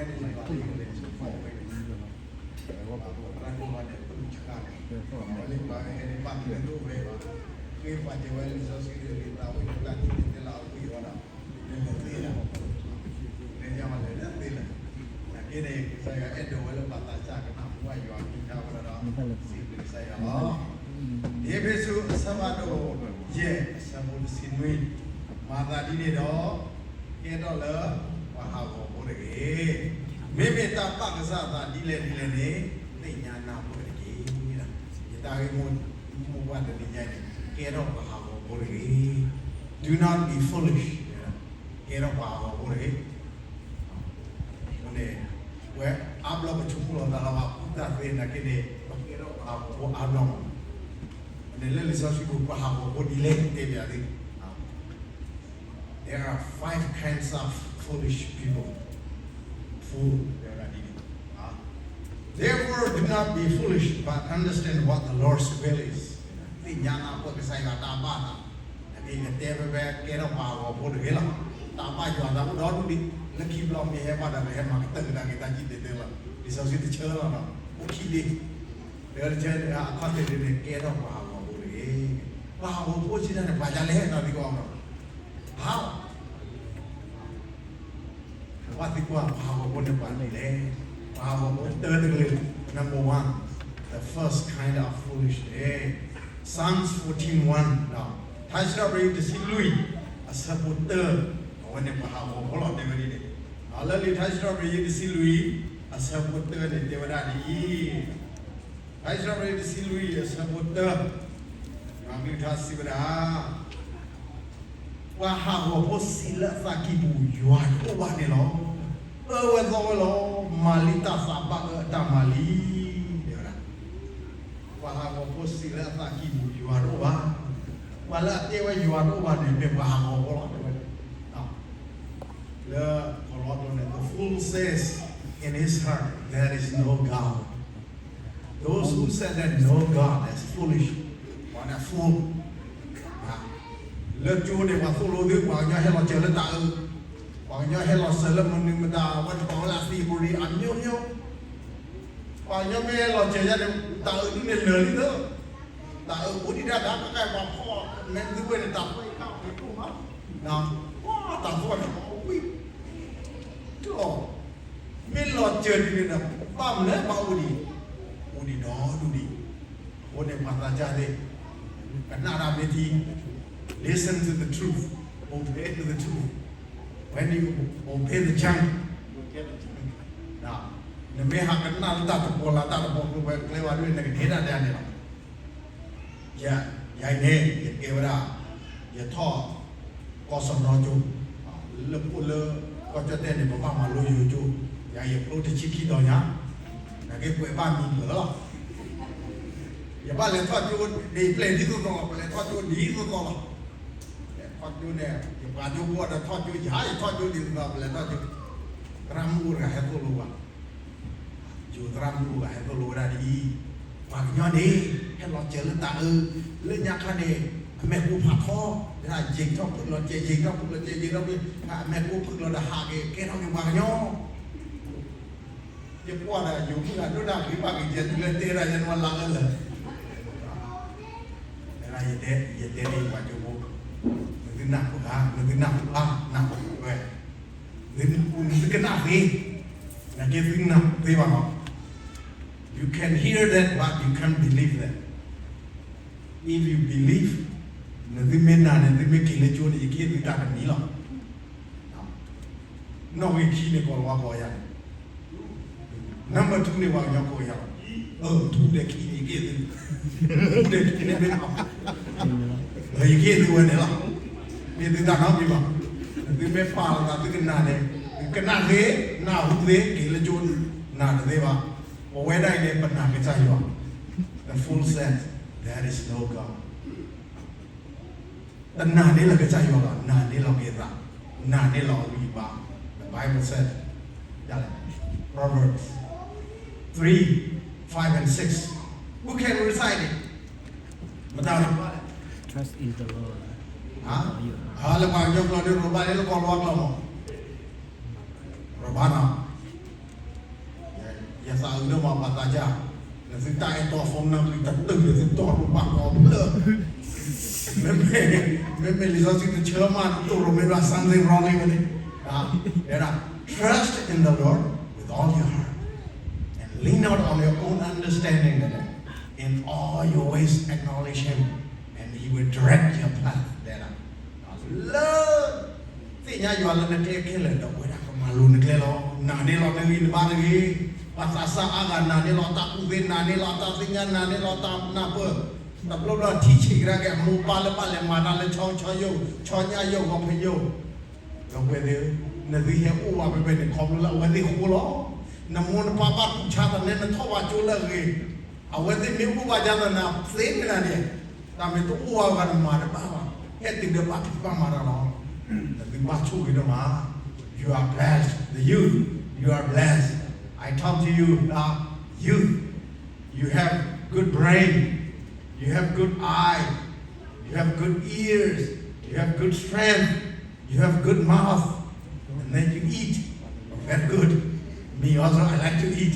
န့ၣ် ယွၤလၢယကလဲၤဆူဖီၣ်ဝဲန့ၣ်, ပသရၣ်ဒိၣ်ဘၣ်န့ၣ် ပလူၤဆှၢန့ၣ်, အဝဲလၢပှၤဟဲန့ၣ် ဘၣ်မနုၤဒိၣ်ဝဲဘၣ်, ဃ့ပှၤစၢၤဝဲလံာ်စီဆှံ လံာ်သးဝံၣ် လၢပျၢ်ထံန့ၣ် တဲလၢအဝံၣ်ဝဲဒီး လဲၤသ့လၢၤ, လဲၤညါဝဲလဲၤသ့လၢၤ, နာ်က့န့ၣ် ကစၢ်ယွၤအဲၣ်ဒိးဝဲလၢပှၤသးစၢ်ကနၣ်ဟူဘၣ်ယွၤကလုၢ်ကထါဝဲဒီး စံးဘျုးကစၢ်ယွၤလီၤ. ယ့ၣ်ၡူးအဆၢဖးဒိၣ်ယဲၢ် အဆၢဖိတဆံနွံ, မၤသးဒ်န့ၣ်ဒီး ကဲထီၣ်လၢပှၤဟးဂီၤဖိတဂ့ၤ. မ့မ့ၢ်တၢ်ဘၣ်ကစၢ်သးဒ်လဲၣ်ဒ်လဲၣ်န့ၣ် သ့ၣ်ညါနၢ်ပၢၢ်တက့ၢ်. ယတၢ်ဂ့ၢ်မိၢ်ပှၢ်တနံၤညါန့ၣ် ကဲထီၣ်ပှၤဟးဂီၤဖိတဂ့ၤ. Do not be foolish. ကဲထီၣ်ပှၤဟးဂီၤဖိတဂ့ၤ. အဃိန့ၣ် ပဝဲအါဘျီပဆိကမိၣ်လီၤသးလီၤဘၣ် ဃူတၢ်သ့နာ်က့န့ၣ် ပကဲထီၣ်ပှၤဟးဂီၤဖိအါဘျီမး. န့ၣ်လၢလံာ်စီဆှံပူၤ ပှၤဟးဂီၤဖိဒ်လဲၣ်တဲဘၣ်သ့ၣ်, There are five kinds of foolish people. Fool, တဲဝဲဒၣ်ဒ်န့ၣ်, Therefore do not be foolish, but understand what the Lord's will is. သ့ၣ်ညါနၢ်ပၢၢ်ကစၢ်ယွၤတၢ်ဘၣ်သး, နာ်က့ယတဲဖဲဖဲကဲထီၣ်ပှၤဟးဂီၤဖိတဂ့ၤလီၤ. တၢ်ဘၣ်ယွၤသးအိၣ်ဒီဒူၣ်ဒံး, လၢခံဘျီမ့ၢ်ဟဲဘၣ်ဒီး ပဟဲမၤကတၢၢ်ကဒါက့ၤတၢ်စံၣ်တဲၤတဲလီၤ. လံာ်စီဆှံတဆၢလီၤဒီး အိၣ်ခံဒ့, လၢတဆၢအခီၣ်ထံးဒ်န့ၣ် ကဲထီၣ်ပှၤဟးဂီၤဖိတဂ့ၤ. ပှၤဟးဂီၤဖိဆံးတၢ်န့ၣ် ပှၤဒ်လဲၣ်တၢ်သံကွၢ်အီၤဒီး, ဟး ပှၤသံကွၢ် ပှၤဟးဂီၤဖိန့ၣ်ပှၤဒ်လဲၣ်, ပှၤဟးဂီၤဖိတၢတကလုာ်, number one, the first kind of foolish, Psalms fourteen one, ထါစံးထီၣ်ပတြၢၤယုၢ်တဆံလွံၢ် အဆၢဖိတၢ, အဝဲန့ၣ်ပှၤဟးဂီၤဖိလီၤ တဲဝဲဒ်န့ၣ်, လၢလံာ်ထါစံးထီၣ်ပတြၢၤယုၢ်တဆံလွံၢ် အဆၢဖိတၢန့ၣ် တဲဝဲဒၣ်ဒ်အံၤ ထါစံးထီၣ်ပတြၢၤယုၢ်တဆံလွံၢ် အဆၢဖိတၢ, ယွၤကလုၢ်ကထါစံးဝဲဒၣ်, ပှၤဟးဂီၤဖိဆံးလၢအသးကံၢ်ပူၤ ယွၤတအိၣ်ဘၣ်န့ၣ်လီၤ. အၢဝဲသီဝဲလီၤ, မၤလံတၢ်သးဘၣ်အၢအတၢ်မၤလံ, တဲဝဲဒၣ်, ပှၤဟးဂီၤဖိဆံးလၢအသးကံၢ်ပူၤ ယွၤတအိၣ်ဘၣ်. ပှၤလၢအတဲဝဲယွၤတအိၣ်ဘၣ်န့ၣ် မ့ၢ်ပှၤဟးဂီၤဖိလီၤ တဲဝဲ, လၢကီၤလီၤကျိာ်န့ၣ် the fool says in his heart there is no God. Those who said that no God is foolish, what a fool. လၢကၠိန့ၣ် ပှၤသိၣ်လိသု ပှၤကညီဟဲလီၤစၢၤလၢတၢ်အၢ, ပှၤကညီဟဲလီၤစၢၤလၢမနုၤမတၤ ဝဲတပီၤဝဲလၢအသံၣ်ပူၤန့ၣ် အမျိုးမျိုး, ပှၤကညီမ့ၢ်ဟဲလီၤစၢၤယါန့ၣ် တၢ်အၢဒ်န့ၣ်လၢာ်လံသၢ, တၢ်အၢအိၣ်ဒံးဒၣ်တၢ်ကကဲပှၤဖီၣ် မ့ၢ်သုဝဲန့ၣ် တၢ်ဖီၣ်အံၤကအိၣ်မး, တၢ်သိၣ်တၢ်ဝံၣ်, တၢ် မ့ၢ်လီၤစၢၤဒ်န့ၣ်ဒီး ဘၣ်မနုၤဘၣ်အိၣ်ဒံး, အိၣ်ဒံးဒီဒူၣ်ဒံး, အဃိန့ၣ်ပှၤသးစၢ်သ့ၣ်, ကနၣ်တၢ်မ့ၢ်ထံ, listen to the truth, obey to the truth, when you obey the junk, နမ့ၢ်ဟးကနၣ်လၢတၢ်တပီၤလၢ်တၢ်တပီၤကျိၤဝဲကျဲဝဲဒၣ် နကန့ၢ်တၢ်ဒ်န့ၣ်လီၤ. ယၤအံၤန့ၣ် ယကဲဝဲဒၣ် ယထီၣ် ကီၢ်စီၣ်နီၤကၠိ, လၢပအိၣ်လၢ ကီၢ်ကၠီၣ်တဲၣ်န့ၣ် ပဘၣ်မၤလိယိၤကၠိ, ယၤယကျိတဆံခံတီၤညါ, နာ်က့ကွဲးဘၣ်မံၤလၢာ်လီၤ. ယဘၣ်လဲၤထီၣ်ကၠိ ဒ်ပျဲၢ်ဒ်သိးသိးလီၤ, ပလဲၤထီၣ်ကၠိဒ်သိးသိးလီၤ. ထီၣ်ကၠိန့ၣ် ယပှၤကၠိဖိဒီးထီၣ်ကၠိ ယၤယထီၣ်ကၠိဒ်သိးသိး ပလဲၤထီၣ်ကၠိ, သရၣ်မုၣ်အိၣ်တဂၤဟဲသိၣ်လိဘၣ် ယိၤသရၣ်မုၣ်အိၣ်ဂၤဟဲသိၣ်လိဝဲဒၣ်ဒ်အံၤ, ပှၤကညီန့ၣ် ဟဲလီၤစၢၤလၢတၢ်အၢ, လၢညါခါန့ၣ် အမဲာ်ကူဖးထီ, ဒ်ယံာ်ထီၣ်ဖုးလီၤစဲး ယံာ်ထီၣ်ဖုးလီၤစဲး ယံာ်ထီၣ်ဖုး, အမဲာ်ကူဖုးလီၤဒီးဟးက့ၤ ကဲထီၣ်က့ၤပှၤကညီ, ယကွၢ်ဒီးယိၤမုၣ်ဂၤဒိၣ်ဒၣ်ဂ့ၤဘၣ်ဂ့ၤ ယဲတုၤလၢတဲဒၣ်ယဲနဝဲလၢအၢလၢာ် ယတဲ, ယတဲန့ၢ်ပှၤကၠိဖိ, နသုနၢ်ဟူဧါ, နသုနၢ်ဟူဧါ, နၢ်ဟူဝဲ, နသုကနၣ်သ့, နာ်က့သုနၢ်ဟူသ့ဘၣ်နီၤ, you can hear that but you can't believe that, if you believe, နသုမ့ၢ်နာ်န့ၣ် သုမ့ၢ်က့ၤလၢကၠိန့ၣ် ယကဟ့ၣ်သုတၢ်တမံၤလီၤ. နီၣ်ဂံၢ်ခံန့ၣ် ကီၤလၤဝါကိးယၤ, number two န့ၣ် ပှၤကညီကိးယၤလီၤ. အၢ ထူဒီးခံန့ၣ် ယကဟ့ၣ်သု, ထူဒီးခံန့ၣ်မ့ၢ်, ယကဟ့ၣ်သုဝဲန့ၣ်လီၤ. မ့ၢ်သုတၢ်နီတမံၤဘၣ်, သုမ့ၢ်ပာ်လီၤသးသုကနၣ်န့ၣ်, ကနၣ်သ့, နၢ်ဟူသ့, က့ၤလၢကၠိ နၢ်တသ့ဘၣ်. ပဝဲဒၣ်အံၤန့ၣ် ပနာ်ကစၢ်ယွၤ, the fool says there is no God. တနာ်န့ၢ်လီၤကစၢ်ယွၤဘၣ်, နာ်န့ၢ်လီၤက့ၤသး, နာ်န့ၢ်လီၤအဂံၢ်အဘါ, the Bible said, ဒ်လဲၣ်, Proverbs three, five and six, who can recite it? မတၤ, Trust in the Lord. ဟါ, လၢပှၤကညီကျိာ်န့ၣ် ရိၣ်ဘၣ်န့ၣ် လၢကီၤလၤဝါကျိာ်မး, ရိၣ်ဘၣ်နီၤ. နသးအုးဒိၣ်မး ပှၤသးစၢ်, နသုတၢ်အဲၣ်တီ phone နၢ်ပျံၤတတုၤ နသုတီၢ်ရူၢ်ဘၣ်ကီဖျၢၣ်, မ့မ့ၢ် မ့မ့ၢ်လံာ်စီဆှံတဆၢမး နတိၢ်ရိၣ်မ့ၢ်ဘၣ် something wrong ဝဲန့ၣ်, တဲဒၣ် Trust in the Lord with all your heart and lean not on your own understanding, in all your ways acknowledge him and he will direct your path တဲဒၣ် လၢ သ့ၣ်ညါယွၤလၢနကျဲခဲလၢာ် ဒီးပဝဲဒၣ်ကမၤလိၤနကျဲလီၤ. နာ်န့ၢ်လီၤနဂံၢ်နဘါတဂ့ၤ, ပှၤသးစၢ်အါဂၤနာ်န့ၢ်လီၤတၢ်ကူၣ်သ့, နာ်န့ၢ်လီၤတၢ်သ့ၣ်ညါ, နာ်န့ၢ်လီၤတၢ်နၢ်ပၢၢ်, တဘျီဘျီထံၣ်ဆံးကဒါက့ၤ အမိၢ်ပၢ်လၢဘၣ်လဲၤမၤတၢ်လၢဆီဆီယိာ်, ဆီညၣ်ယိာ် ဂီၤဖးယိာ်, ဒီပုၢ်ဝဲၢ်သ့ၣ်, နသုဟဲအိၣ်ဘၣ်ဖဲဖဲန့ၣ် ခီဖျိလၢအဝဲသ့ၣ်ဃိလီၤ. နမိၢ်နပၢ်ဘၣ်ကူၣ်ဆါသးန့ၣ် နထီၣ်ဘၣ်ကၠိလၢအဂ့ၤ, အဝဲသ့ၣ်မ့ၢ်အိၣ်ဘၣ်ဒ်သိးနၤ သ့န့ၢ်နၤန့ၣ်, တၢ်မ့ၢ်တအိၣ်ဘၣ်ဂၤနမၤတဘၣ်ဘၣ်, ဟဲတုၤဒီးဘၣ်ဖံးဘၣ်မၤတၢ်လီၤ. နသုဘၣ်ဆိၣ်ဂ့ၤဒိၣ်မး. You are blessed. The youth, you are blessed. I talk to you, uh, youth. You have good brain. You have good eye. You have good ears. You have good strength. You have good mouth. And then you eat. Very good. Me also, I like to eat.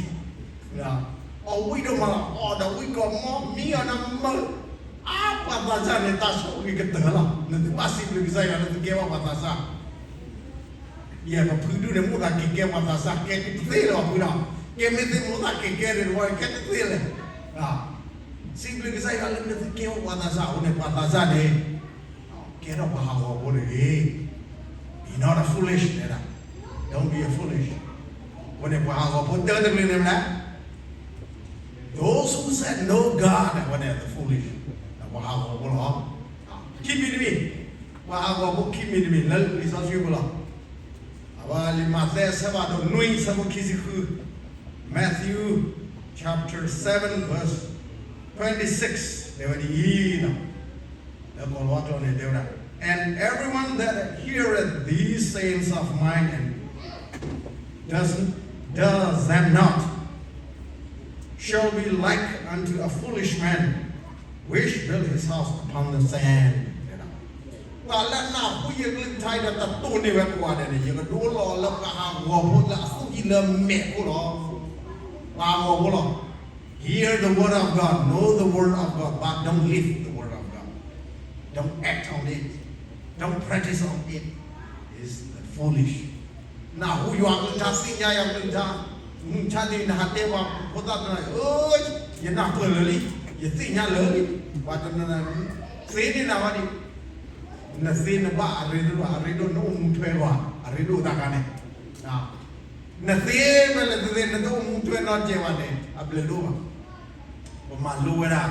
အီၣ်ဝံၣ်ဒိၣ်မးလီၤ, အီၣ်ဒီးဝံၣ်ကီးမီၢ် မံအီၣ်ဒီးမုာ်, အါ ပှၤသးစၢ်န့ၣ် တၢ်ဆိၣ်ဂ့ၤကတၢၢ်လီၤ. နသုဘၣ်စံးဘျုးကစၢ်ယွၤလၢသုကဲဘၣ်ပှၤသးစၢ် ယဲပဖုဒူၣ်န့ၣ် မိၣ်သးက့ၤကဲပှၤသးစၢ် ကဲကသ့လီၤဖုဒီး, ကဲမ့ၢ်သ့မိၣ်သးက့ၤကဲန့ၣ်တဝီန့ၣ် ကဲကသ့လဲၣ်. စံးဘျုးကစၢ်ယွၤလၢနသုကဲဘၣ်ပှၤသးစၢ်အဃိန့ၣ် ပှၤသးစၢ်န့ၣ် ကဲထီၣ်ပှၤဟးဂီၤဖိတဂ့ၤ. Be not a foolish တဲဒၣ်, don't be a foolish. အဃိန့ၣ် ပှၤဟးဂီၤဖိတၢတကလုာ်န့ၣ်မနုၤလဲၣ်. Those who said no God န့ၣ် အဝဲန့ၣ် the foolish, ပှၤဟးဂီၤဖိလီၤ. ခံမံၤတမံၤ, ပှၤဟးဂီၤဖိခံမံၤတမံၤ လၢလံာ်စီဆှံပူၤလီၤ. အဝဲလံာ်မးသဲအဆၢဖးဒိၣ်နွံ အဆၢဖိခံဆံဃု, Matthew chapter seven verse twenty-six တဲဝဲဒ်အံၤ, လၢကီၤလၤဝါကျိာ်န့ၣ်တဲဝဲဒၣ်, And everyone that heareth these sayings of mine and does, does them not shall be like unto a foolish man, which built his house upon the sand. ပှၤလၢအနၢ်ဟူယကလုၢ်ကထါဒီးတတိၢ်န့ၢ်ဝဲကိးဂၤဒဲးန့ၣ် ယကဒိလီၤလၢပှၤဟးဂီၤဖိလၢအသူၣ်ကံၢ်လၢမဲာ်အဃိလီၤ. ပှၤဟးဂီၤဖိလီၤ. Hear the word of God, know the word of God, but don't live the word of God. Don't act on it. Don't practice on it. Is the foolish. နၢ်ဟူယွၤကလုၢ်ကထါ သ့ၣ်ညါယွၤကလုၢ်ကထါ, မုၢ်မဆါတနံၤ နဟးတဲပှၤဖိသၣ်တနီၤ, ယနၢ်ပၢၢ်လၢာ်လံ, ယသ့ၣ်ညါလၢာ်လံ, ပှၤတနီၤနီၤ သ့န့ၢ်နၤဝဲန့ၣ်, နသ့နဘၣ်အရ့ဒိၣ်, အရ့ဒိၣ်နအိၣ်မူထွဲဘၣ်, အရ့ဒိၣ်တၢ်ခါန့ၣ် နသ့မ့ၢ်လဲၣ်တသ့ နတအိၣ်မူထွဲနီတစဲးဘၣ်န့ၣ် အဘျုးဒိၣ်ဘၣ်. ပမၤလိဝဲဒၣ်,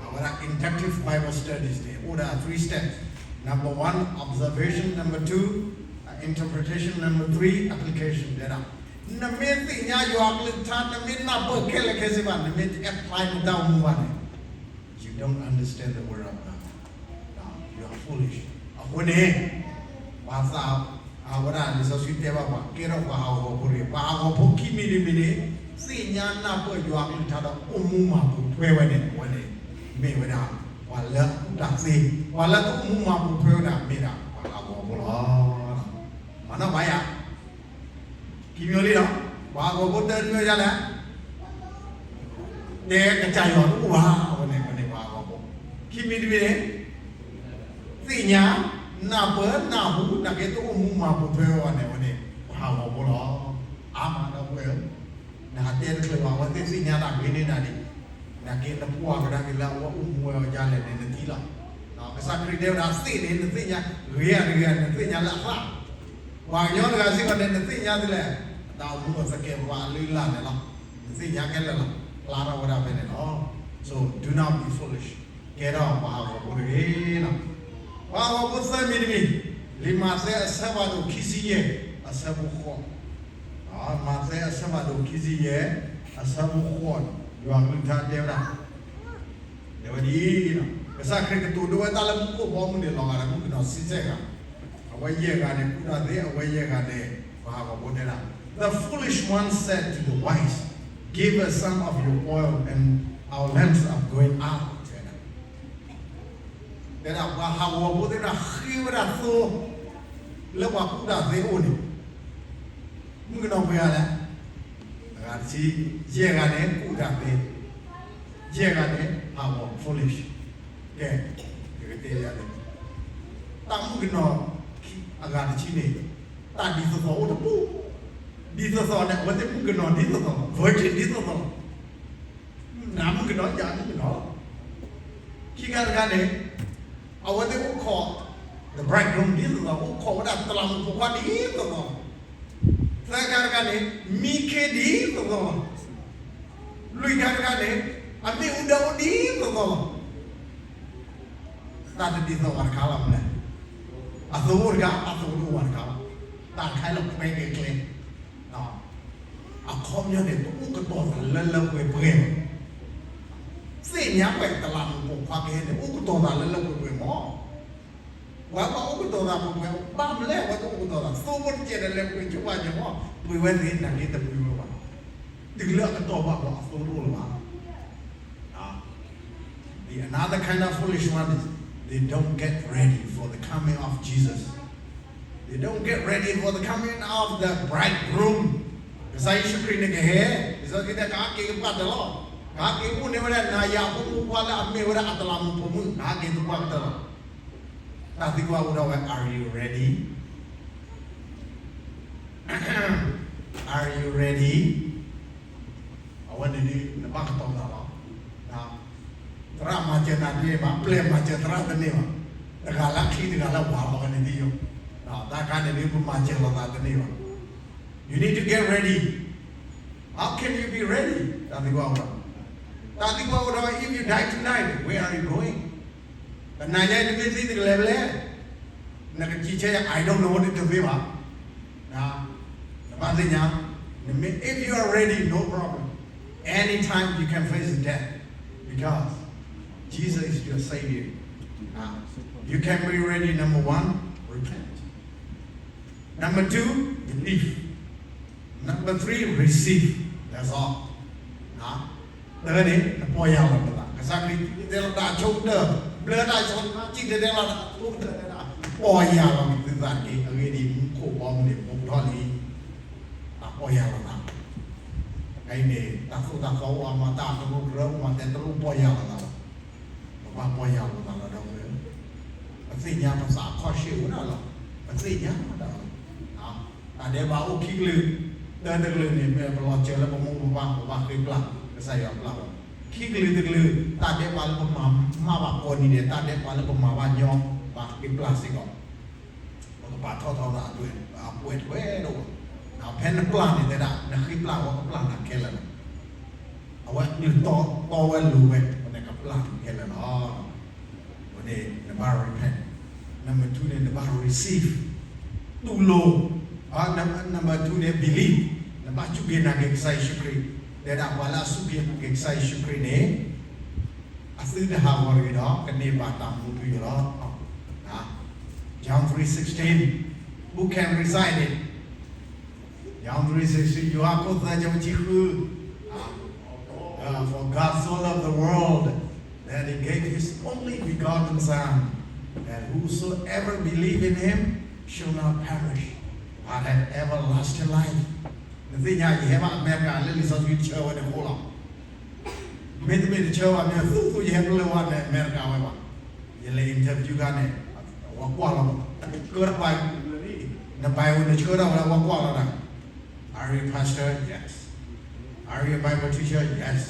အဝဲဒၣ် inductive Bible studies န့ၣ် အိၣ်ဒၣ် three steps. Number one, observation. Number two, interpretation. Number three, application တဲဒၣ်, နမ့ၢ်သ့ၣ်ညါယွၤကလုၢ်ကထါ နမ့ၢ်နၢ်ပၢၢ်ခဲလၢာ်ခဲဆ့ဘၣ်, နမ့ၢ်တ apply နတၢ်အိၣ်မူဘၣ်န့ၣ် you don't understand the word of God. You are foolish. အဃိန့ၣ် ပှၤသး အဝဲဒၣ်လံာ်စီဆှံတဲဘၣ်ပှၤ ကဲထီၣ်ပှၤဟးဂီၤဖိတဂ့ၤ. ပှၤဟးဂီၤဖိခံမံၤတမံၤန့ၣ် သ့ၣ်ညါနၢ်ပၢၢ်ယွၤကလုၢ်ကထါဒီး အိၣ်မူမၤပူၤဖျဲးဝဲန့ၣ် အဝဲန့ၣ် မ့ၢ်ဝဲဒၣ် ပှၤလၢအကူၣ်တၢ်သ့, ပှၤလၢတအိၣ်မူမၤပူၤဖျဲးဝဲဒၣ် မ့ၢ်ဒၣ်ပှၤဟးဂီၤဖိလီၤ. မၤနီၣ်ဘၣ်ယၤ ခံမျိုးလံလီၤ. ပှၤဟးဂီၤဖိတၢတမံၤဒ်လဲၣ်, တဲကစၢ်ယွၤတအိၣ်ဘၣ်, အဝဲန့ၣ် အဝဲန့ၣ်ပှၤဟးဂီၤဖိ. ခံမံၤတမံၤန့ၣ် သ့ၣ်ညါ နၢ်ပၢၢ်နၢ်ဟူ နာ်က့တအိၣ်မူမၤပူၤဖျဲးဝဲဘၣ်န့ၣ် အဝဲန့ၣ် ပှၤဟးဂီၤဖိလီၤ. အါမးဒီပုၢ်ဝဲၢ်ဧၢ, နဟးတဲတချုးဘၣ် အဝဲသ့ၣ်သ့ၣ်ညါတၢ်ဂ့ၤန့ၢ်နၤဒံး, နာ်က့နကွၢ်ကဒါက့ၤလၢအဝဲအိၣ်မူဝဲအီၤဒ်လဲၣ်န့ၣ် နထံၣ်လီၤ. ကစၢ်ခရံာ်တဲဝဲဒၣ်သ့ၣ်န့ၣ် နသ့ၣ်ညါ, ဂ့ၤဧါတဂ့ၤဧါ နသ့ၣ်ညါလၢအသၣ်. ပှၤကညီတဂၤစ့ၢ်ကီးန့ၣ် နသ့ၣ်ညါဒ်လဲၣ်, အတၢ်အိၣ်မူအသကဲးပဝးအလုၢ်အလၢ်န့ၣ်လီၤ. နသ့ၣ်ညါခဲလၢာ်လီၤ. ဖျါထီၣ်ဝဲဒၣ်ဖဲန့ၣ်လီၤ. So do not be foolish. ကဲထီၣ်ပှၤဟးဂီၤဖိတဂ့ၤလီၤ. ပှၤဟးဂီၤဖိသၢမံၤတမံၤ, လံာ်မးသဲအဆၢဖးဒိၣ်ခံဆံယဲၢ် အဆၢဖိဃိး, မးသဲအဆၢဖးဒိၣ်ခံဆံယဲၢ် အဆၢဖိဃိးန့ၣ် ယွၤကလုၢ်ကထါတဲဝဲဒၣ် တဲဝဲဒ်အံၤ, ကစၢ်ခရံာ်ကတိၤဒိဝဲတၢ်လၢမူခိၣ်ဘီမုၢ်န့ၣ် လီၤဂာ်ဒီးမုၣ်ကနီၤဆံဆဲၣ်ဂၤ, အဝဲယဲၢ်ဂၤန့ၣ် ကူၣ်တၢ်သ့, အဝဲယဲၢ်ဂၤန့ၣ် ပှၤဟးဂီၤဖိတဲဒၣ်, The foolish one said to the wise, Give us some of your oil, and our lamps are going out တဲဒၣ်. တဲဒၣ်ပှၤဟးဂီၤဖိသ့ၣ်တဖၣ်ဃ့ဝဲဒၣ်သိ လၢပှၤကူၣ်တၢ်သ့အအိၣ်န့ၣ်, မုၣ်ကနီၤပှဲၤဂၤလဲၣ်, တဂၤ တဆံ, ယဲၢ်ဂၤန့ၣ် ကူၣ်တၢ်သ့, ယဲၢ်ဂၤန့ၣ် ဟးဂီၤ foolish. ကဲ, ယကတဲယၤန့ၣ်, တၢ်မုၣ်ကနီၤအဂၤတဆံန့ၣ်, တၢ်ဒ်သိးသိးအိၣ်တပူၤ, ဒ်သိးသိးန့ၣ် အဝဲသ့ၣ်မုၣ်ကနီၤဒ်သိးသိး, virgin ဒ်သိးသိး, နမုၣ်ကနီၤ ယမုၣ်ကနီၤလီၤ. ခံခါတခါန့ၣ်, အဝဲသ့ၣ်အိၣ်ခိး the bridegroom ဒ်သိးသိး, အိၣ်ခိးဝဲဒၣ်တလးမူးပိာ်ခွါဒ်သိးသိး. သၢခါတခါန့ၣ် မံခ့ဒ်သိးသိးလီၤ. လွံၢ်ခါတခါန့ၣ် အမ့ၣ်အူဒၢအိၣ်ဒ်သိးသိးလီၤ. တၢ်တဒ်သိးဘၣ်တခါလီၤမလဲၣ်. အသိအိၣ်တခါ အသိတအိၣ်ဘၣ်တခါလီၤ. တၢ်တခါလၢပှဲၤက့ၤကျဲ, အခီပညီန့ၣ် တအိၣ်ကတီၤသးလၢလၢပှဲၤပှဲၤဘၣ်. သ့ၣ်ညါပှဲၤတလးမူးပိာ်ခွါကဟဲန့ၣ် အိၣ်ကတီၤသးလၢလၢပှဲၤပှဲၤမး. ပှၤဘၣ်အိၣ်ကတီၤသးပှဲၤပှဲၤ, ဘၣ်မလဲၣ် အဝဲသ့ၣ်အိၣ်ကတီၤသး, သိဖိတကဲးဒီးလဲၤပှ့ၤဆိပာ်ကဲမး, ပှ့ၤဝဲသ့ၣ်နာ်က့တပှ့ၤဝဲဘၣ်. တုၤလၢအကတီၤဘၣ်ဒီးအသိတအိၣ်လၢၤဘၣ်. The another kind of foolish one is they don't get ready for the coming of Jesus. They don't get ready for the coming of the bridegroom. ကစၢ်ယ့ၣ်ၡူးခရံာ်န့ၣ်ကဟဲ, လံာ်စီဆှံတဲ ကဟဲက့ၤကပာ်တၢၢ်လီၤ. ကဟဲက့ၤအိၣ်န့ၢ်ဝဲဒၣ် နၤယၤအဖိမုၣ်ဖိခွါလၢအမ့ၢ်ဝဲဒၣ်အတလးမူးပိာ်မုၣ်, ကဟဲက့ၤသပှၢ်ကတၢၢ်လီၤ. တၢ်သံကွၢ်အိၣ်ထီၣ်ဝဲ Are you ready? Are you ready? အဝဲန့ၣ်ဒ်နဘၣ်ကတီၤသးလီၤ. သရၣ်မၤစၢၤနၤတန့ၢ်ဘၣ်, ပျဲၢ်မၤစၢၤသရၣ်တန့ၢ်ဘၣ်, တဂၤလၢချံတဂၤလၢဝၤလီၤဝဲန့ၣ်ဒ်ယိ, တၢ်ခါန့ၣ်ဒ်ပမၤစၢၤလိာ်သးတန့ၢ်ဘၣ်. You need to get ready. How can you be ready? တၢ်သံကွၢ်အိၣ်ထီၣ်, တၢ်သံကွၢ်အိၣ်ထီၣ်ဝဲ If you die tonight, where are you going? တနၤညါအံၤနမ့ၢ်သံနကလဲၤဖဲလဲၣ်. နကစံးဆၢယၤ I don't know တသ့ဘၣ်. နဘၣ်သ့ၣ်ညါ, နမ့ၢ် if you are ready, no problem. Anytime you can face death because Jesus is your Savior. You can be ready, number one, repent. Number two, believe. Number three, receive. That's all. တၢ်န့ၣ် နပီၢ်ယၢ်လီၤနသး, ကစၢ်ခရံာ်တဲလီၤတၢ်အဆိကတၢၢ်, ဘျၢတၢ်ဆိကတၢၢ်, စံၣ်တဲၤတဲလီၤတၢ်အဆိကတၢၢ်, ပီၢ်ယၢ်လီၤနသုသးတက့ၢ်. အဂ့ၢ်ဒ်အံၤ, မူခိၣ်ဘီမုၢ်န့ၣ် မူထီၣ်လံ, တၢ်ပီၢ်ယၢ်လီၤသး. အအံၤန့ၣ် တၢ်သိၣ်တၢ်သီအိၣ်အါမး, တၢ်ကရူၢ်ကရၢအိၣ်မး, တဲတလိၣ်ပီၢ်ယၢ်လီၤသးလီၤ. ပဘၣ်ပီၢ်ယၢ်လီၤသးလီၤ ဒီပုၢ်ဝဲၢ်, ပသ့ၣ်ညါပသးခီၣ်ဆ့ၣ်အိၣ်ဒၣ်လီၤ. ပသ့ၣ်ညါဒၣ်လီၤ. တၢ်ဒဲးဘးအိၣ်ခံကလုာ်, တၢတကလုာ်န့ၣ် မ့ၢ်ပလီၤစၢၤလၢပမိၢ်ပပၢ် ပဘၣ်ဃ့ပျၢ်, ကစၢ်ယွၤပျၢ်ဝဲ. ခံကလုာ်တကလုာ်, တၢ်ဒဲးဘးလၢပမၤမၢ်ဘၣ်ကိးနံၤဒဲး, တၢ်ဒဲးဘးလၢပမၤဘၣ်ညီ, ဘၣ်ဃ့ပျၢ်စ့ၢ်ကီး. ပကပာ်ထီၣ်ထီသးအပှဲၤ, အပှဲၤတဝဲဒိၣ်ဘၣ်. ဖဲနပျၢ်န့ၣ်တဲဒၣ် နဃ့ပျၢ်ဝဲကပျၢ်နၤခဲလၢာ်လီၤ. အဝဲအကလုၢ်တီတီဝဲလိၤဝဲ, ပန့ၣ်ကပျၢ်နၤခဲလၢာ်လီၤ. အဃိန့ၣ် နဘၣ် repent. Number two န့ၣ် နဘၣ် receive, တူၢ်လိာ်. Number two န့ၣ် believe, နဘၣ်စူၢ်က့ၤနာ်က့ၤကစၢ်ယ့ၣ်ၡူးခရံာ်. တဲဒၣ်ပှၤလၢအစူၢ်က့ၤနာ်က့ၤကစၢ်ယ့ၣ်ၡူးခရံာ်န့ၣ် အသုတဟးဂီၤတဂ့ၤဒီး ကန့ၢ်ဘၣ်တၢ်မူထူယိာ်လီၤ. John three sixteen, who can recite it? John three sixteen, ယိၤဟၣ်ခိၣ်သၢ ဆၢဖိတဆံဃု, For God so loved the world that he gave his only begotten Son, that whosoever believe in him shall not perish, but have everlasting life. နသ့ၣ်ညါ ယဟဲဘၣ်အမဲရကၤ လၢလံာ်စီဆှံတဆၢဝဲန့ၣ်အဃိလီၤ. မ့တမ့ၢ်တဆၢဘၣ် မ့ၢ်သူၣ်သူၣ်ယဟဲပလၢၢ်ဝဲန့ၣ် အမဲရကၤဝဲဘၣ်. ယလဲၤ interview ခါန့ၣ် အဝဲကွၢ်လီၤ, ကၢတပၤ, နဘၣ်ဝဲနဆၢထၢၣ်ဝဲလၢအဝဲကွၢ်လီၤတၢ်. Are you pastor? Yes. Are you a Bible teacher? Yes.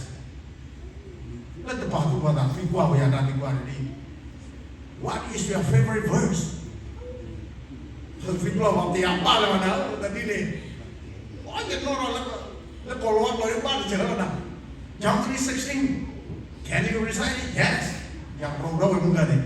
လၢတပာ်သူၣ်ပာ်သးသံကွၢ်ဝဲယၤတၢ်သံကွၢ်တဒ်, What is your favorite verse? သံကွၢ်ဝဲတယၤဘၣ်လၢၤဘၣ်နၤ, တဒ်န့ၣ်, အယနီၢ်ဒီး လၢကီၢ်လီၤဝါကျိာ်ဘၣ်တစၢၤလီၤနၤ. John three sixteen, can you recite it? Yes. ယၤရိးထီၣ်ဝဲမုၢ်ဂၤန့ၣ်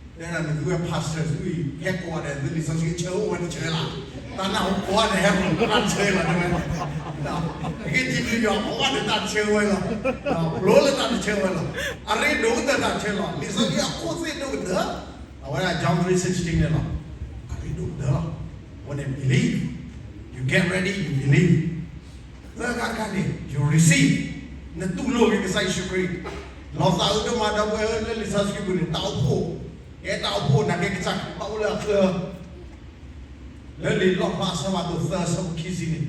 တဲဒၣ်နသုဝဲ pastor သုအံၤ ဟဲကိးဂၤဒဲး သုလံာ်စီဆှံဆၢအိၣ်ဝဲတဆၢလီၤ. တၢ်နၢ်ဟူကိးဂၤဒဲး ဟဲရိးတၢ်တဆၢလီၤ တဲဝဲ. အဂ့ၢ်ဒ်အံၤ ယွၤကိးဂၤဒဲးတၢ်တဆၢဝဲလီၤ. ဘျိလၢတၢ်တဆၢဝဲလီၤ. အရ့ဒိၣ်ကတၢၢ်တၢ်တဆၢလီၤ. လံာ်စီဆှံအခိၣ်သ့ၣ်ဒိၣ်ကတၢၢ် အဝဲဒၣ် John three sixteen န့ၣ်လီၤ. အရ့ဒိၣ်ကတၢၢ်လီၤ. အဃိန့ၣ် believe, you get ready, you believe. သၢခါတခါန့ၣ် you receive, နတူၢ်လိာ်က့ၤကစၢ်ယ့ၣ်ၡူးခရံာ်. လီၤသးအုးဒိၣ်မး ဒီပုၢ်ဝဲၢ် လၢလံာ်စီဆှံပူၤန့ၣ် တၢ်အိၣ်ဖှိၣ်, ကဲတၢ်အိၣ်ဖှိၣ်နာ်က့ ကစၢ်ခရံာ်ဘၣ်အိၣ်လၢအချၢ လၢလံာ်လီၣ်ဖျါအဆၢဖးဒိၣ်သၢ အဆၢဖိခံဆံန့ၣ်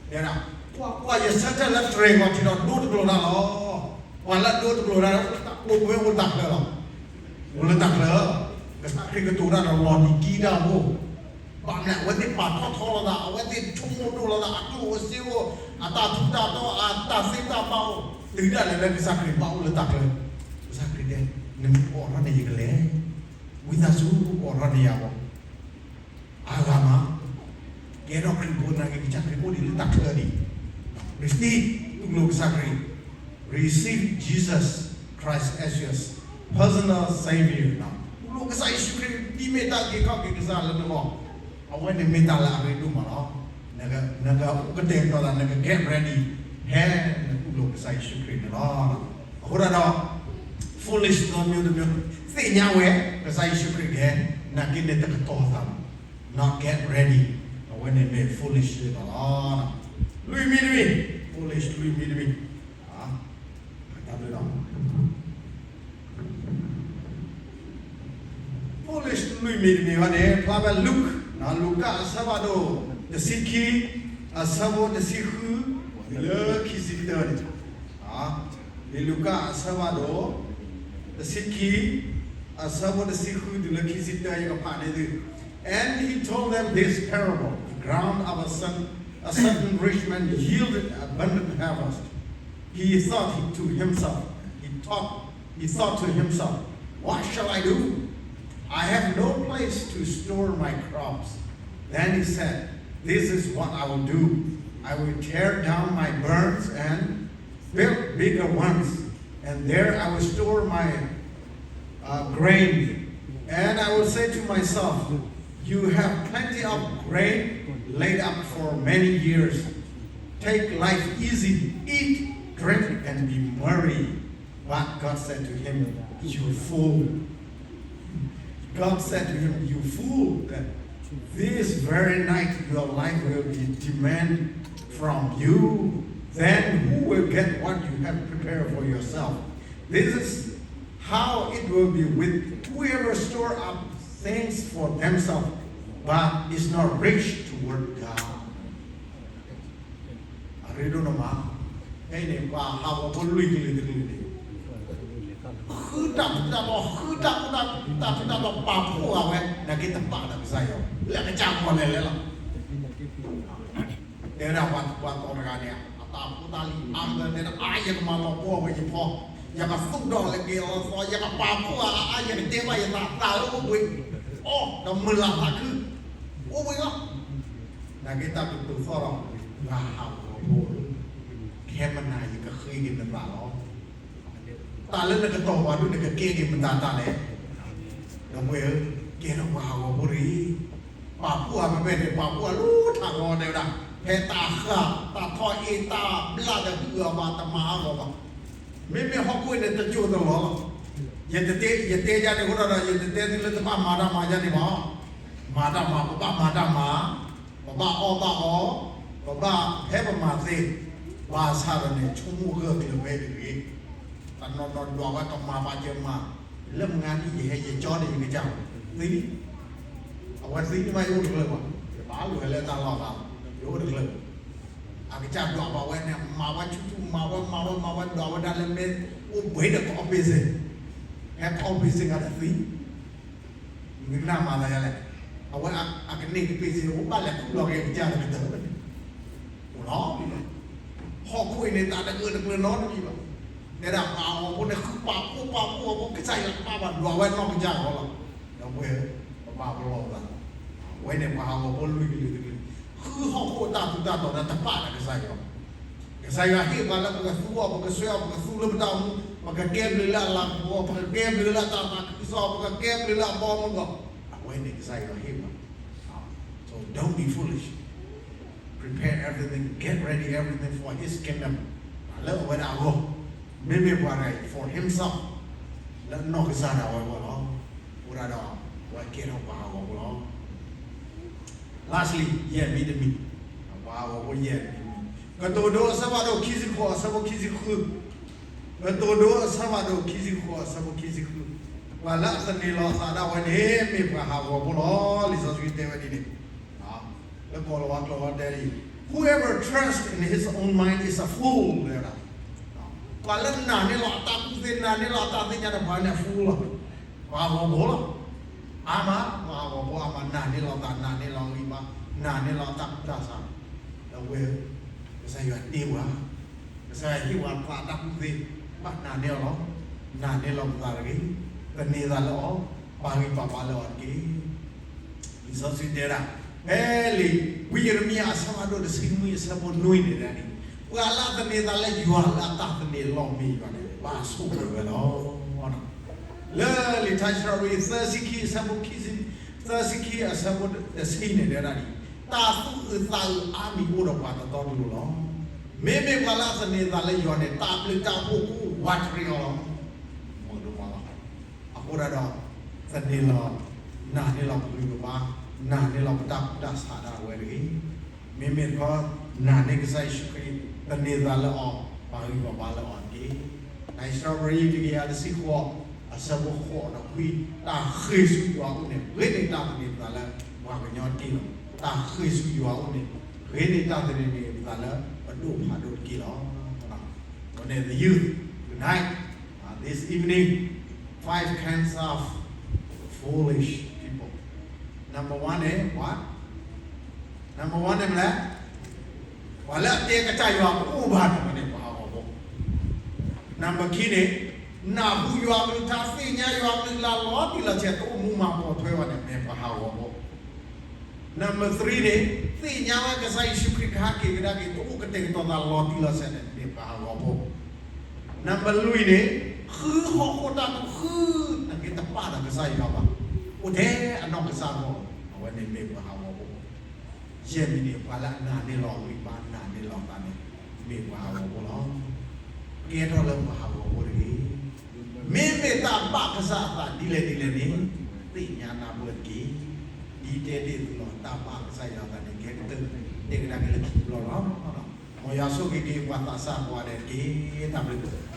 တဲဒၣ် ပှၤယဆၢထၢၣ်လၢတြဲၤဂီၤထံးဒီးဒိတကျိၤတၢ်လီၤ. ပှၤလၢဒိတကျိၤတၢ် အိၣ်ဝဲအိၣ်တၢ်ချၢလီၤ. အိၣ်လၢတၢ်ချၢ, ကစၢ်ခရံာ်ကတိၤတၢ်ဒီးလီၤနံၤကံတၢ်အိၣ်, ဘၣ်မနုၤအဝဲသ့ၣ်ပာ်ထီၣ်ထီလီၤသး, အဝဲသ့ၣ်ဆိကမိၣ်ဒိၣ်လီၤသး, အကျိၣ်အစ့အိၣ်, အတၢ်ထူးတၢ်တီၤ, အတၢ်သ့တၢ်ဘၣ်အိၣ်, တုၤဒၣ်လဲာ်လၢကစၢ်ခရံာ်ဘၣ်အိၣ်လၢတၢ်ချၢ, ကစၢ်ခရံာ်တဲ, နမ့ၢ်အိးထီၣ်န့ၣ်ယကလဲၤ, ဝံသးစူၤအိးထီၣ်န့ၢ်ယၤဘၣ် အါဂၤမး, ကဲထီၣ်ခရံာ်ဖိနာ်က့ ကစၢ်ခရံာ်ဖိဒ်လၢတၢ်ချၢဒံး, receive, တူၢ်လိာ်ကစၢ်ခရံာ်, receive Jesus Christ as your personal Savior, တူၢ်လိာ်ကစၢ်ယ့ၣ်ၡူးခရံာ် ဒ်မ့ၢ်တၢ်အုၣ်က့ၤခီၣ်က့ၤကစၢ်လၢနဂီၢ်, အဝဲန့ၣ်မ့ၢ်တၢ်လၢအရ့ဒိၣ်မးလီၤ. နကအိၣ်ကတဲာ်ကတီၤသး နက get ready, ဖဲနတူၢ်လိာ်ကစၢ်ယ့ၣ်ၡူးခရံာ်န့ၣ်လီၤ. အဃိဒၣ်ဒီး foolish သ့ၣ်ညါဝဲ ကစၢ်ယ့ၣ်ၡူးခရံာ်ကဟဲ, နာ်က့န့ၣ်တကတီၤသးဘၣ်, not get ready, အဝဲန့ၣ်မ့ၢ် foolish လီၤ. လွံၢ်မံၤတမံၤ, foolish လွံၢ်မံၤတမံၤ, တၢ်ဘျုးလီၤ. foolish လွံၢ်မံၤတမံၤဘၣ်န့ၣ် ဖျါဖဲ Luke, လူၤကၣ်အဆၢဖးဒိၣ်တဆံခံ, အဆၢဖိတဆံဃု, တုၤလၢခံဆံတၢန့ၣ်, လံာ်လူၤကၣ်အဆၢဖးဒိၣ် တဆံခံ, အဆၢဖိတဆံဃု တုၤလၢခံဆံတၢ ယကဖးန့ၢ်သု, And he told them this parable, the ground of a certain, a certain rich man yielded abundant harvest. He thought he, to himself, he thought, he thought to himself, What shall I do? I have no place to store my crops. Then he said, This is what I will do. I will tear down my barns and build bigger ones, and there I will store my uh, grain. And I will say to myself, You have plenty of grain laid up for many years. Take life easy, eat, drink, and be merry. But God said to him, You fool. God said to him, You fool, that this very night your life will be demanded from you. Then who will get what you have prepared for yourself? This is how it will be with whoever store up things for themselves, but is not rich toward God. အရ့ဒိၣ်နီၢ်မး, ဖဲအံၤန့ၣ် ပှၤဟးဂီၤဖိလွံၢ်ကလုာ်တကလုာ်န့ၣ် ဃုတၢ်ထူးတၢ်တီၤ, ဃုတၢ်, တၢ်ထူးတၢ်တီၤ ပာ်ဖှိၣ်အဝဲ, နာ်က့တပာ်ဒီးကစၢ်ယွၤ, လၢကစၢ်ဂီၢ်လဲၤလဲၤလီၤ. တဲဝဲဒၣ်ပှၤသီတဂၤန့ၣ် အတၢ်ဖိတၢ်လံၤအါမး တဲဒၣ် အါ ယကမၤလီၤပှီၢ်ဝဲယဖီ, ယကသူၣ်ထီၣ်လၢက့ၤလီၤသီ, ယကပာ်ဖှိၣ်အါအါ, ယကတဲဘၣ်ယသး သးလၢအိၣ်ဘှံး, အီၣ်ဒီးမုာ်လၤသးခု, အိၣ်ဘှံးလီၤ. နာ်က့တၢ်ကတိၤသီၣ်ဒီး ပှၤဟးဂီၤဖိ, ခဲမနၤယကဃ့က့ၤနသးလီၤ. တၢ်လၢနကတီၢ်ပှၤဒိၣ် နကကဲက့ၤမတၤတၢ်လဲၣ်. ဒီပုၢ်ဝဲၢ်ဧၢ, ကဲထီၣ်ပှၤဟးဂီၤဖိတဂ့ၤ. ပာ်ဖှိၣ်အါဖဲဖဲန့ၣ် ပာ်ဖှိၣ်အါလၢထးဂီၤတဲဝဲဒၣ်, ဖဲတၢ်ဃၢ်, တၢ်ထီၣ်အ့ၣ်, တၢ်ဘျၣ်တဟုၣ်အါဘၣ် တမၤအါဂီၢ်ဘၣ်. မ့မ့ၢ်ဟီၣ်ခိၣ်အံၤန့ၣ် တစိၢ်တလီၤလီၤ. ယတတဲ, ယတဲယၤန့ၣ်အဃိဒီး ယတတဲသုလၢတဘၣ်မၤတၢ်မၤယၤန့ၣ်ဘၣ်. မၤတၢ်မၤ, ပဘၣ်မၤတၢ်မၤ, ပဘၣ်အီၣ်ဘၣ်အီ, ပဘၣ်ဟဲပမၤသ့, ဘၣ်ဆၣ်ဒီးန့ၣ် ဆိကမိၣ်ဂၢၢ်ကျၢၤဝဲတဂ့ၤ. တနီၤနီၤဒွးဝဲကမၤပာ်ကမၤ, လၢမုၢ်ဂၤန့ၣ် ယဟဲယကၠီန့ၣ် ယကစၢ်သံ, အဝဲသံန့ၣ်မး ယအိၣ်တကျၢၤဘၣ်, ယဘၣ်လိာ်ဝဲလၢတၢ်လီၢ်သး, ယအိၣ်တကျၢၤ. အကစၢ်ဒွးဘၣ်ဝဲန့ၣ် မၤဝဲဆူၣ်ဆူၣ် မၤဝဲ မၤဝဲ မၤဝဲ ဒွးဝဲဒၣ်လၢမ့ၢ်အိၣ်ဘှံးဒီး ကီၢ်ပ့စ့ၣ်, ဟဲကီၢ်ပ့စ့ၣ်ဂၤဒီးသံ မ့ၢ်ကနၣ်မၤသးယၤလဲၣ်. အဝဲအကန့ၢ်ကပ့စ့ၣ် အိၣ်ဘၣ်လဲၤခူၣ်လီၤက့ၤကစၢ်တကတၢၢ်န့ၣ်, အိၣ်လီၤ. ဟီၣ်ခိၣ်အံၤန့ၣ် တၢ်တဂၢၢ်တကျၢၤနီတမံၤဘၣ်. တဲဒၣ်ပှၤဟးဂီၤဖိန့ၣ် ဃုပာ်ဖှိၣ်ပာ်ဖှိၣ်အဖိ ကစၢ်ယွၤပာ်ဘၣ်ဒွးဝဲနီၢ်ကစၢ်ဂီၤလီၤ. ဒီပုၢ်ဝဲၢ်ဧၢ, ပဘၣ်ပလီၢ်သး, အဝဲန့ၣ်ပှၤဟးဂီၤဖိလွံၢ်ကလုာ်တကလုာ်, ဃုဟီၣ်ခိၣ်တၢ်ထူးတၢ်တီၤဒီးတပာ်ဒီးကစၢ်ယွၤ ကစၢ်ယွၤဟ့ၣ်ပှၤလၢပကသူအီၤ, ပကဆှၢအီၤ, ပကသူလၢပတၢ်အိၣ်မူ, ပကကဲဘျုးလၢအလၤကပီၤ, ပကကဲဘျုးလၢအတၢ်သးခုကစီၣ်, ပကကဲဘျုးလၢအဘီမုၢ်ဂီၢ်, အဝဲန့ၣ်ကစၢ်ယွၤဟ့ၣ်ပှၤ. So don't be foolish. Prepare everything, get ready everything for his kingdom. လၢအဝဲဒၣ်အဂီၢ်, မ့မ့ၢ်ပှၤတဂၤအံၤ for himself, လၢနီၢ်ကစၢ်ဒၣ်ဝဲအဂီၢ်လီၤ. အဃိဒၣ်ဒီး အဝဲကဲထီၣ်ပှၤဟးဂီၤဖိလီၤ. Lastly, ယဲၢ်မံၤတမံၤ, ပှၤဟးဂီၤဖိယဲၢ်မံၤတမံၤ, ကတိၤဒိအဆၢဖးဒိၣ်ခံဆံဃိး အဆၢဖိခံဆံဃု, ကတိၤဒိအဆၢဖးဒိၣ်ခံဆံဃိး အဆၢဖိခံဆံဃု, ပှၤလၢအသန့ၤလီၤအသးဒၣ်ဝဲန့ၣ် မ့ၢ်ပှၤဟးဂီၤဖိလီၤ. လံာ်စီဆှံတဲဝဲဒ်န့ၣ်, လၢကီၢ်လၤဝါကျိာ်ဝဲတဲလံ, Whoever trusts in his own mind is a fool ဝဲဒၣ်. ပှၤလၢနာ်န့ၢ်လီၤအတၢ်ကူၣ်သ့, နာ်န့ၢ်လီၤအတၢ်သ့ၣ်ညါန့ၣ် ပှၤန့ၣ် fool လီၤ. ပှၤဂီၤဖိလီၤ. အါမး, ပှၤဂီၤဖိအါမး, နာ်န့ၢ်လီၤသး, နာ်န့ၢ်လီၤဂံၢ်ဘါ, နာ်န့ၢ်လီၤတၢ်ကူၣ်တၢ်ဆး, ဒီးဝဲ, ကစၢ်ယွၤတ့ပှၤ, ကစၢ်ယွၤဟ့ၣ်ပှၤသးတၢ်ကူၣ်သ့, ဘၣ်နာ်န့ၢ်အီၤလီၤ. နာ်န့ၢ်လီၤပသးတဂ့ၤ, သန့ၤသးလၢအီၤ, ပာ်ဂံၢ်ပာ်ဘါလၢအီၤတက့ၢ်. လံာ်စီဆှံတဲဒၣ်, ဖဲလံာ်ဝံယံးရမံယၤ အဆၢဖးဒိၣ်တဆံနွံ အဆၢဖိနွံန့ၣ်ဒၣ်န့ၣ်, ပှၤလၢအသန့ၤသးလၢယွၤလၢအတၢ်သန့ၤလီၤမ့ၢ်ယွၤန့ၣ် ဘၣ်ဆိၣ်ဂ့ၤဝဲလီၤ. လၢလံာ်ထါစံးထီၣ်ပတြၢၤ သၢဆံခံ အဆၢဖိခံဆံ, သၢဆံခံ အဆၢဖိတဆံန့ၣ်ဒၣ်န့ၣ်, တၢ်သူၣ်အုးသးအုးအါမံၤအိၣ်ဒီးပှၤတတီတလိၤလီၤ. မ့မ့ၢ်ပှၤလၢအသန့ၤသးလၢယွၤန့ၣ် တၢ်ဘျုးတၢ်ဖှိၣ်ကအိၣ်ဝးတရံးအီၤလီၤ. မုာ်ဒိၣ်မးလီၤ. အဃိဒၣ်ဒီး, သန့ၤလီၤ, နာ်န့ၢ်လီၤပဂံၢ်ပဘါ, နာ်န့ၢ်လီၤပတၢ်ကူၣ်တၢ်ဆးဒၣ်ဝဲတဂ့ၤ. မ့မ့ၢ်တခီ, နာ်န့ၢ်ကစၢ်ယ့ၣ်ၡူးခရံာ်, သန့ၤသးလၢအီၤ, ပာ်ဂံၢ်ပာ်ဘါလၢအီၤတက့ၢ်. လံာ်စံးထီၣ်ပတြၢၤ တကယၤတဆံဃိး, အဆၢဖိဃိးဒီးခွံ, တၢ်ဃ့ၢ်ဆူယွၤအအိၣ်န့ၣ် ဂ့ၤန့ၢ်တၢ်သန့ၤပသးလၢပှၤကညီတက့ၢ်လီၤ. တၢ်ဃ့ၢ်ဆူယွၤအအိၣ်န့ၣ် ဂ့ၤန့ၢ်တၢ်သန့ၤန့ၢ်ပသးလၢပဒိၣ်ဖးဒိၣ်တက့ၢ်လီၤ. အဃိန့ၣ် the youth tonight, uh, this evening, five kinds of foolish people. Number one န့ၣ် what? Number one န့ၣ်မ့ၢ်လဲၣ်, ပှၤလၢအတဲကစၢ်ယွၤတအိၣ်ဘၣ်န့ၣ် ပှၤန့ၣ်ပှၤဟးဂီၤဖိ. Number two န့ၣ်, နၢ်ဟူယွၤအကလုၢ်ကထါ သ့ၣ်ညါယွၤအကလုၢ်ကထါလီၤတံၢ်လီၤဆဲး တအိၣ်မူမၤပိာ်ထွဲဘၣ်န့ၣ် မ့ၢ်ပှၤဟးဂီၤဖိ. Number three န့ၣ်, သ့ၣ်ညါဝဲကစၢ်ယ့ၣ်ၡူးခရံာ်ကဟဲက့ၤကဒါက့ၤ တအိၣ်ကတဲာ်ကတီၤသးလီၤတံၢ်လီၤဆဲးန့ၣ် မ့ၢ်ပှၤဟးဂီၤဖိ. Number three န့ၣ်, ဃုဟီၣ်ခိၣ်တၢ်ဒုးဃု, နက့ၤတပာ်ဒီးကစၢ်ယွၤဘၣ်, အိၣ်ထဲအနီၢ်ကစၢ်ဒၣ်, အဝဲန့ၣ်မ့ၢ်ပှၤဟးဂီၤဖိ. ယဲၢ်မံၤန့ၣ် ပှၤလၢအနာ်န့ၢ်လီၤဂံၢ်ဘါ နာ်န့ၢ်လီၤသးန့ၣ် မ့ၢ်ပှၤဟးဂီၤဖိလီၤ. ကဲထီၣ်လၢပှၤဟးဂီၤဖိတဂ့ၤ. မ့မ့ၢ်တၢ်ဘၣ်ကစၢ်အသးဒ်လဲၣ်ဒ်လဲၣ်န့ၣ်, သ့ၣ်ညါနၢ်ပၢၢ်တက့ၢ်. ဒ်တဲတ့ၢ်သုလီၤ, တၢ်ဘၣ်ကစၢ်ယွၤအသးန့ၣ် ကဲကတၢၢ်, တဲကဒါက့ၤလၢခံတဘျီလီၤ. မ်ယွၤဆိၣ်ဂ့ၤက့ၤပှၤသးစၢ်ကိးဂၤဒဲးတက့ၢ်. တၢ်ဘျုး